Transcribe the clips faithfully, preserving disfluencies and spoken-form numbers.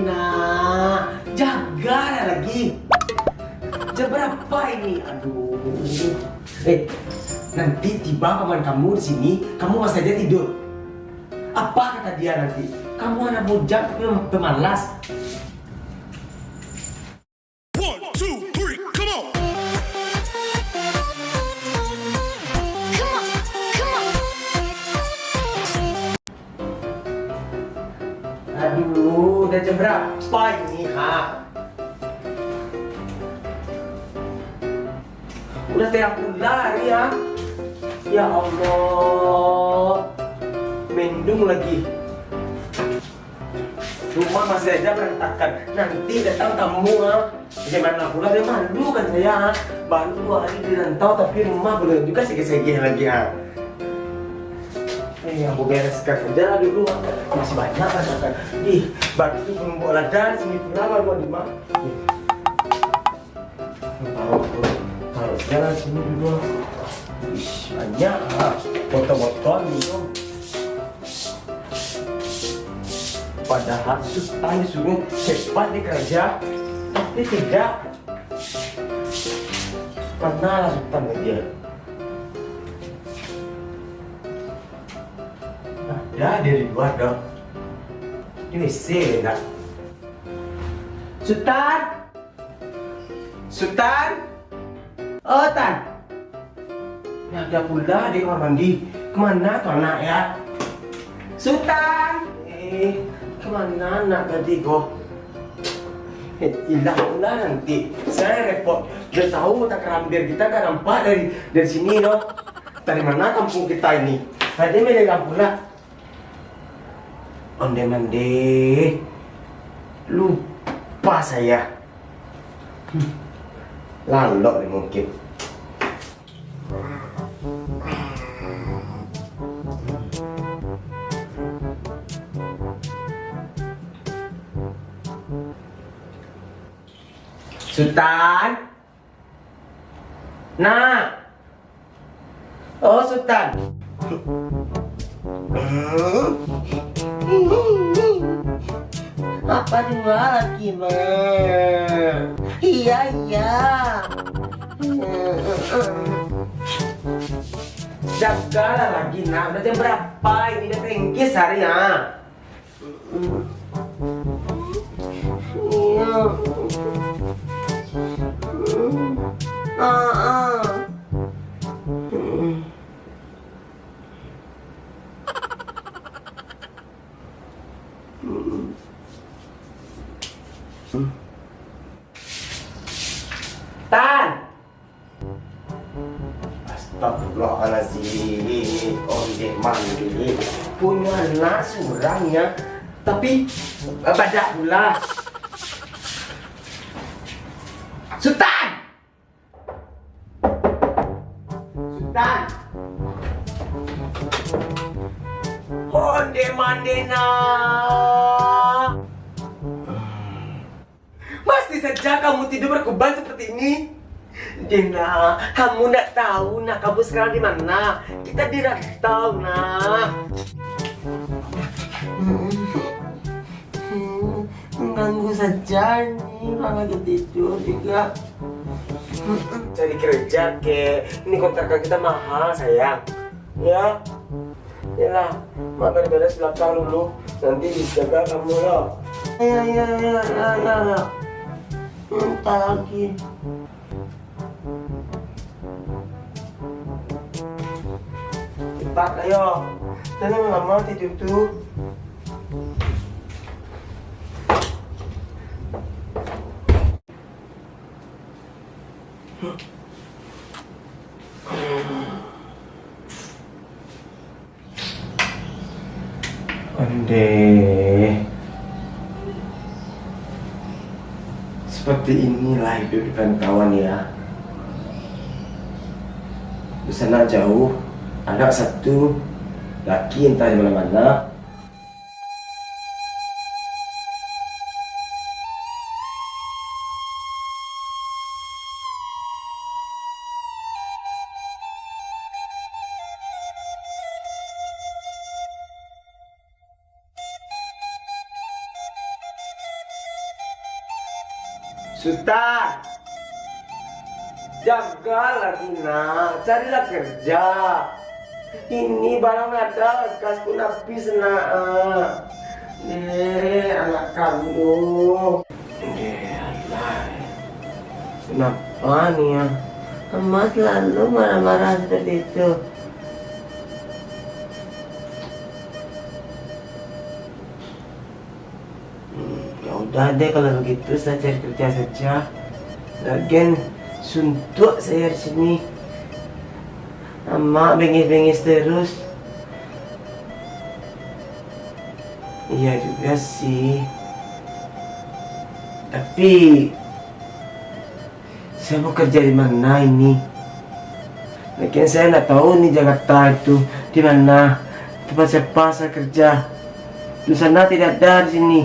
Nak, jagalah lagi. Jam berapa ini? Aduh. Eh, nanti tiba paman kamu di sini, kamu masih aja tidur. Apa kata dia nanti? Kamu anak bujang tapi pemalas. One, two, three, come on. Come on, come on. Aduh, udah jam berapa ini, ha? Udah terang pula hari, ha? Ya Allah. Mendung lagi. Rumah masih aja berantakan. Nanti datang tamu, ha? Bagaimana pula dia malu kan saya, ha? Baru dua hari di rantau, tapi rumah boleh juga segeh-segeh lagi, ha? Eh, yang bereskan saja lah dulu, ha? Masih banyak berantakan. Ih, batu penumbuk ladang sini pula baru lima. Taruh, taruh saja lah sini dulu. Ih, banyak, ha? Botol-botol gitu. Padahal Sutan disuruh cepat dikereja, tapi tidak. Manalah Sutan ko? Nah, dah dia di lua dah. Di W C dah. Sutan! Sutan! Oh, Tan! Nah, dia pula di kamar mandi. Kemana tu anak, ya? Sutan! Eh, kemana anak tadi ko? Eh, hilang pula nanti. Saya repot. Dia tahu tak kerambir kita tak nampak dari, dari sini, no. Dari mana kampung kita ini? Tadi hilang pula. Onde-mande, lupa saya. Hmm, lalok ni mungkin. Sutan. Nak. Oh, Sutan. Apa dua lagi, Mak? Iya, iya. Jagalah lagi, Nak. Udah jam berapa ini? Udah tengkis hari, ya. Iya. Ah, ah. Tan! Astagfirullahalazim, onde-mande. Punyo anak surang, ya, tapi badak pula. Sutan! Sutan! Onde-mande, Nak! Masih saja kamu tidur berkuban seperti ini. Dena, kamu ndak tahu, Nak, kamu sekarang di mana? Kita di rantau, Nak. Mengganggu saja ini, orang lagi tidur juga. Cari kerja, kek. Ini kontrakan kita mahal, sayang. Ya. Yalah, Mak beres-beres belakang dulu. Nanti dijaga kamu, ya. Ya, ya, ya, ya, ya, ya. Bentar lagi. Cepat, ayo. Jangan lama tidur tu. Ondeh. Seperti inilah hidup di perantauan, ya. Dunsanak jauh, anak satu, laki entah di mana-mana. Sutan, jagalah Gina, carilah kerja. Ini barang nadau, kas pun habis, nak. Eh, anak kandung. Eh, alah. Kenapa ni, ya? Ama selalu marah-marah seperti itu. Hmm, ya udah deh, kalau begitu saya cari kerja saja. Lagian suntuk saya di sini. Ama bengis-bengis terus. Iya juga sih. Tapi, saya mau kerja di mana ini? Lagian saya ndak tahu ni Jakarta itu di mana, tempat siapa saya kerja. Di sana tidak ada di sini.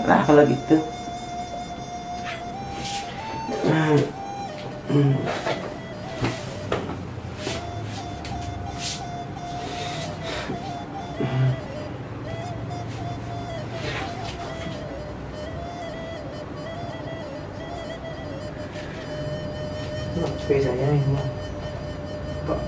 Lah, kalau gitu. Oke, saya ini. Pak.